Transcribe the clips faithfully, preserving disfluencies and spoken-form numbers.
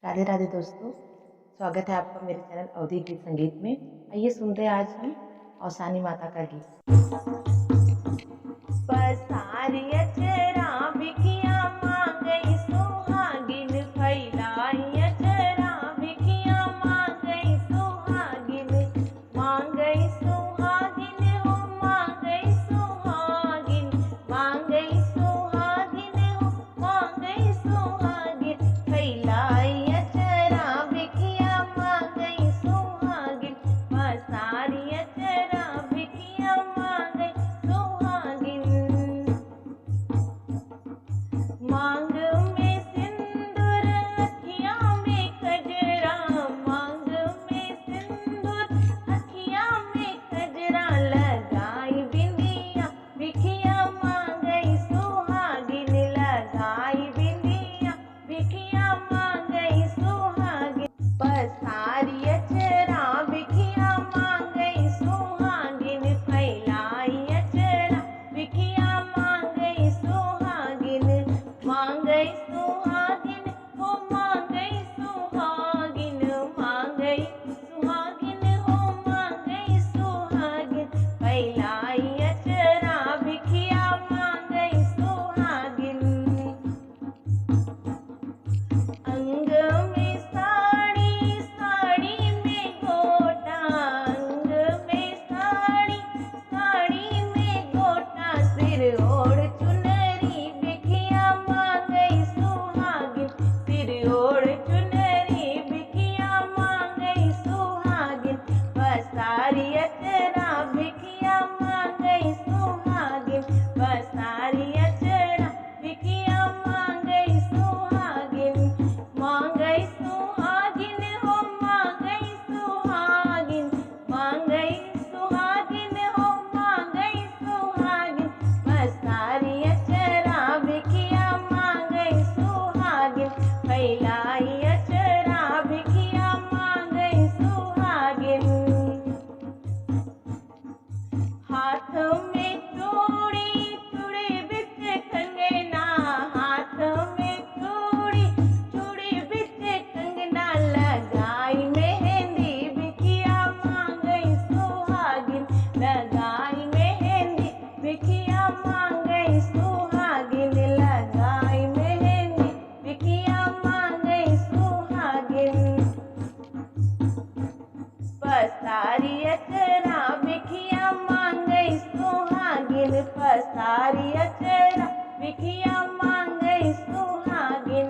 राधे राधे दोस्तों, स्वागत है आपका मेरे चैनल अवधी गीत संगीत में। आइए सुनते हैं आज हम औसानी माता का गीत। पसारी अचरा बिखिया मांगई सुहागिन, फैलाई अचरा बिखिया मांगई सुहागिन, मांगई सुहागिन हो, मांगई सुहागिन, मांगई सुहागिन हो, मांगई सुहागिन, फैलाई अचरा बिखिया मांगई सुहागिन, पसारी अचरा बिखिया मांगई सुहागिन। मांग में सिंदूर, अखिया में कजरा, मांग में सिंदूर, अखिया में कजरा, लगाई बिंदिया, बिखिया मांगई सुहागिन, लगाई बिंदिया, बिखिया मांगई सुहागिन। पसारी अचरा बिखिया मांगई सुहागिन, फैलाई अचरा बिखिया मांगई सुहागिन, मांगई सुहागिन हो, मांगई सुहागिन, मांगई सुहागिन हो, मांगई सुहागिन, फैलाई अचरा बिखिया मांगई सुहागिन। अंग में साड़ी, साड़ी में गोटा, अंग में साड़ी, साड़ी में गोटा, सिर ओढ़ चुनरी बिखिया मांगई सुहागिन, सिर ओढ़ चुनरी बिखिया मांगई सुहागिन, पसारी अचरा बिखिया मांगई सुहागिन, पसारी अचरा बिखिया मांगई सुहागिन, मांगई सुहागिन हो, मांगई सुहागिन, मांगई सुहागिन हो, मांगई सुहागिन, पसारी अचरा बिखिया मांगई सुहागिन, फैलाई अचरा बिखिया मांगई सुहागिन। हाथ में चूड़ी, चूड़ी बिच कंगना, हाथ में चूड़ी, चूड़ी बिच कंगना, लगाई मेहंदी बिखिया मांगई सुहागिन, लगाई मेहंदी बिखिया मांगई सुहागिन, लगाई मेहंदी बिखिया मांगई सुहागिन। पसारी अचरा बिखिया मांगई सुहागिन, पसारी अचरा बिखिया मांगई सुहागिन,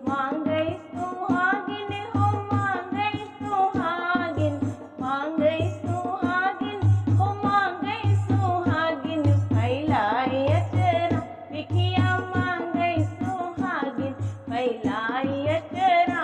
मांगई सुहागिन हो, मांगई सुहागिन, मांगई सुहागिन हो, मांगई सुहागिन, फैलाई अचरा बिखिया मांगई सुहागिन, फैलाई अचरा